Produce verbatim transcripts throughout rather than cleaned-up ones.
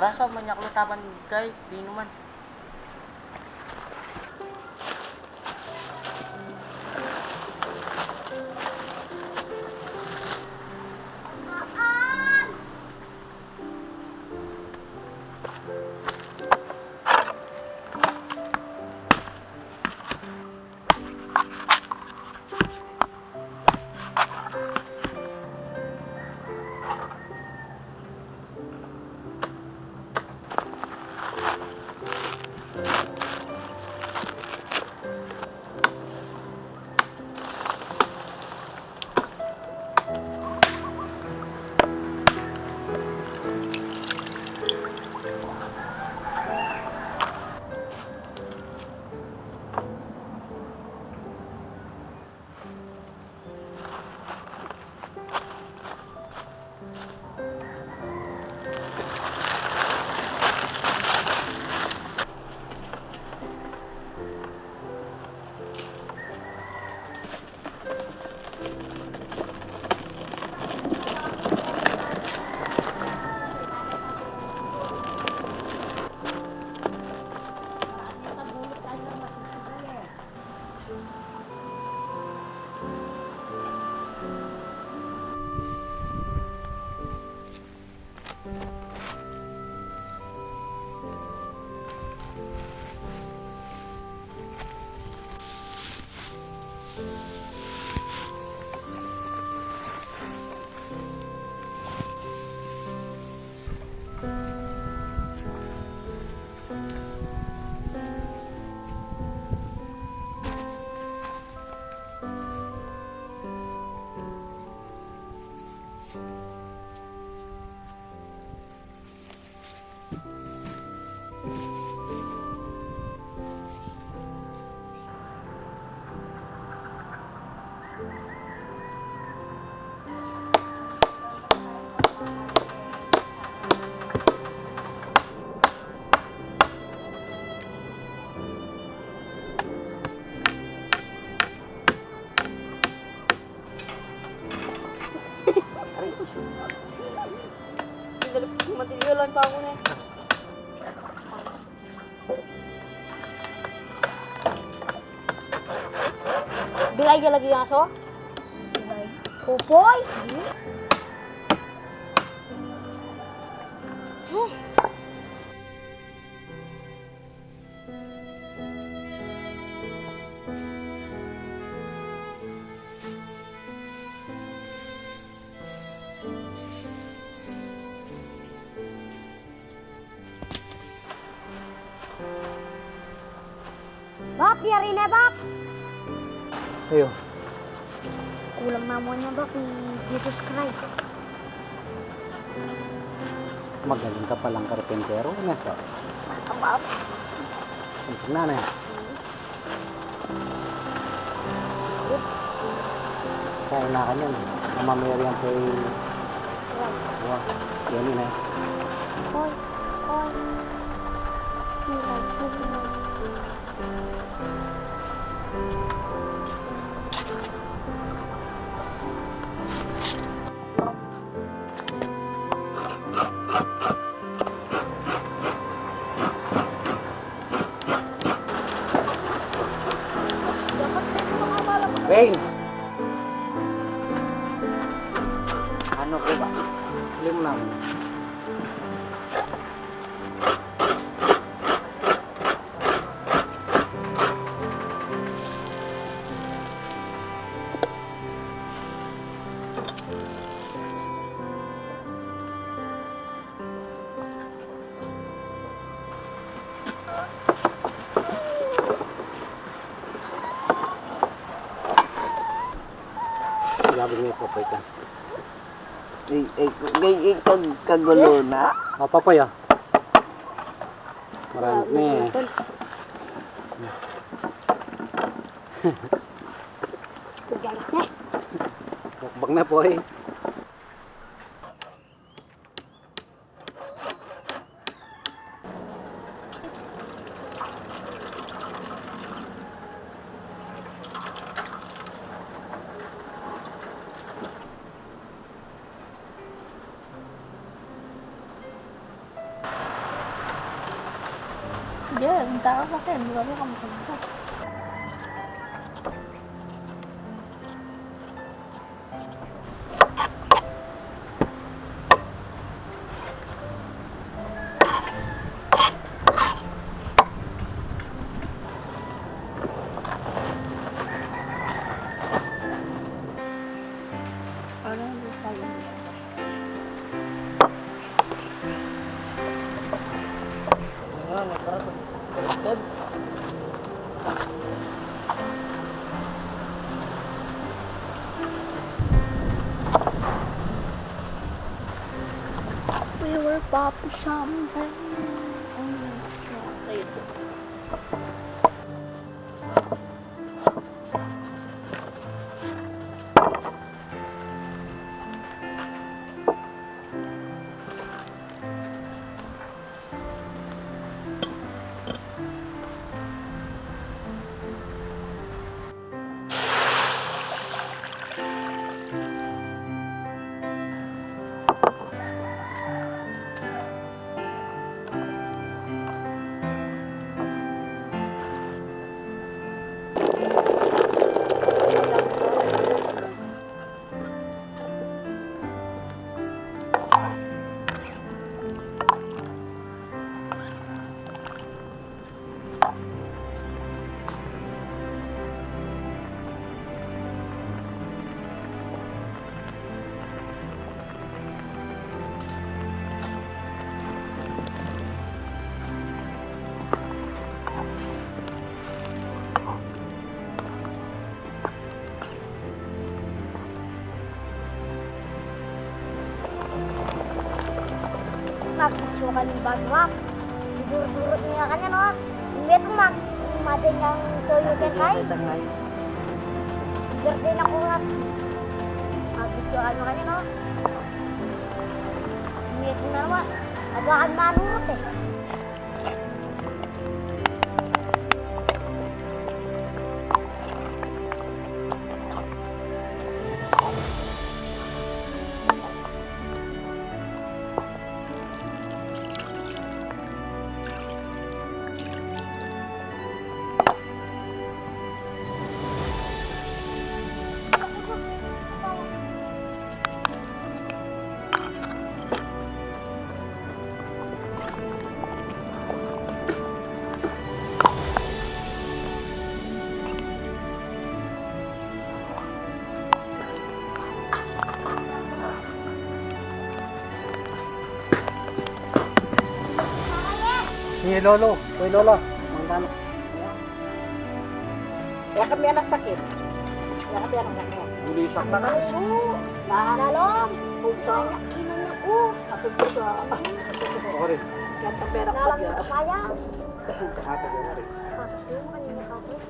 Tara, Sob, manyaklutapan kay dinuman. Aray. Matilyo lang pa ako na eh. Bilay ka lagi, aso? Bilay. Pupoy? Hmm. Bap, yari na, Bap. Ayo. Kulang na mu niya, Bap, i Jesus Christ. Magaling ka palang karpintero, ne, Bap? Bap. Tingnan na. Kaya na kanyan, Mama Mary ang kay Wa, yan na. Hoy, hoy. Wayne! Ano po ba? Lim lang. Grabe nga, Papoy, ka. Ay, ay, ay, ay, kag-, kagulo na. O, Papoy, o. Marami na, e. Bakbak na, Poy. Sige, punta ka sa akin. Di ba, di ka magpunta? Parang di sa'yo. We were popping champagne. Mag-video ka ning bag, Mak. Dudurut-durut ne kanyan, no? Ing metung, Mak, madeng kang toyo keng kai. Birthday na ku, Mak. Mag-video ka kanyan, no? Ing metung na naman. Aga kang manurut, e. Sige, Lolo. Uy, Lolo. Mangkano? Kaya kami anak sakit. Kaya kami anak sakit. Bulisan ka na. Puso. Lahat. Lalong. Puso. Ina niya, ina niya, oh. Kapit ko sa... Sorry. Kaya pera ko. Lalang niya. Kaya. Atas na rin. Atas na rin.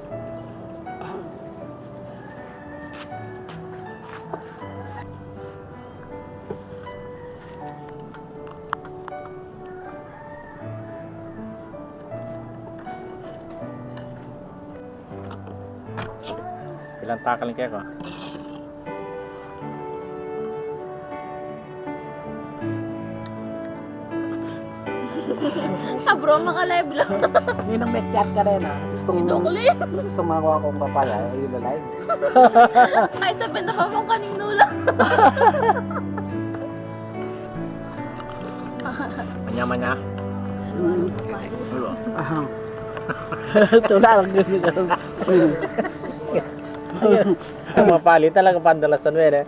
Ilang takal kaya ko? Ah, bro, maka-live lang. Ninang may chat ka rin, ah. Gusto mo, gusto mo makuha kong papaya, yun na live. Kahit sabihin na kung kaning nula. Manya-manya. Mm. Diba? Aha. Ito na lang gusto ko. Ayun. Ang mapali talaga pandalasan mo, eh.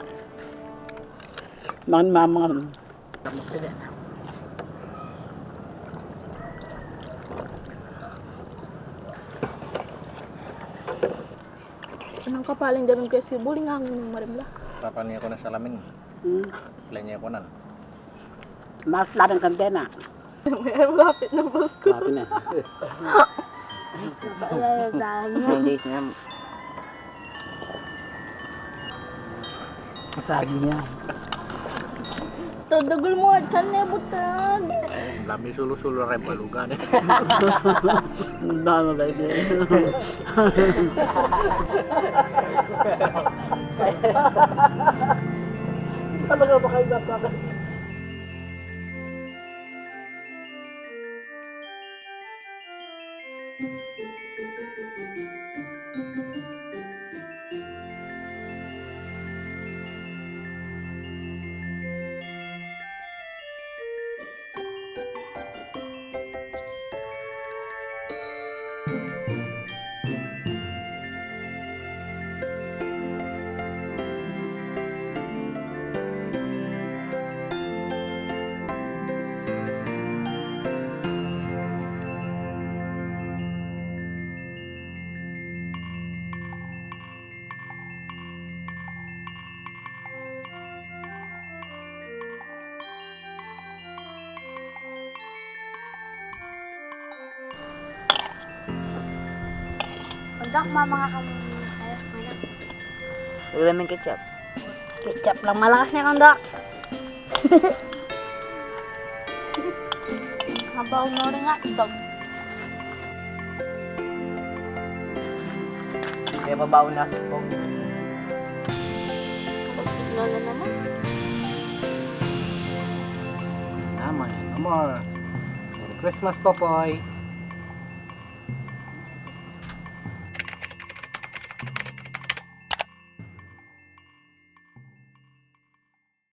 Man, mamang. Anong kapaling ganun kaya si Buling ang marimla? Papa niya ko na salamin. Hmm. Play niya ko nan. Mas lamin kang dena. Lapit na, boss ko. Lapit na. Hindi niya. Masagi niya. Tadagul mu, atsan ne butad. Lami sulu-sulu rin balugan, eh. Ang dami, guys, eh. Talaga ba kayo dapat? Kondok, mama nga kami. Ay, mana? Ulam ng ketchup. Ketchup lang malakas ne, Kondok. Habaw na rin nga, Kondok. Kaya babaw na po. Kapag signal na naman. Naman, amor. Merry Christmas, Popoy.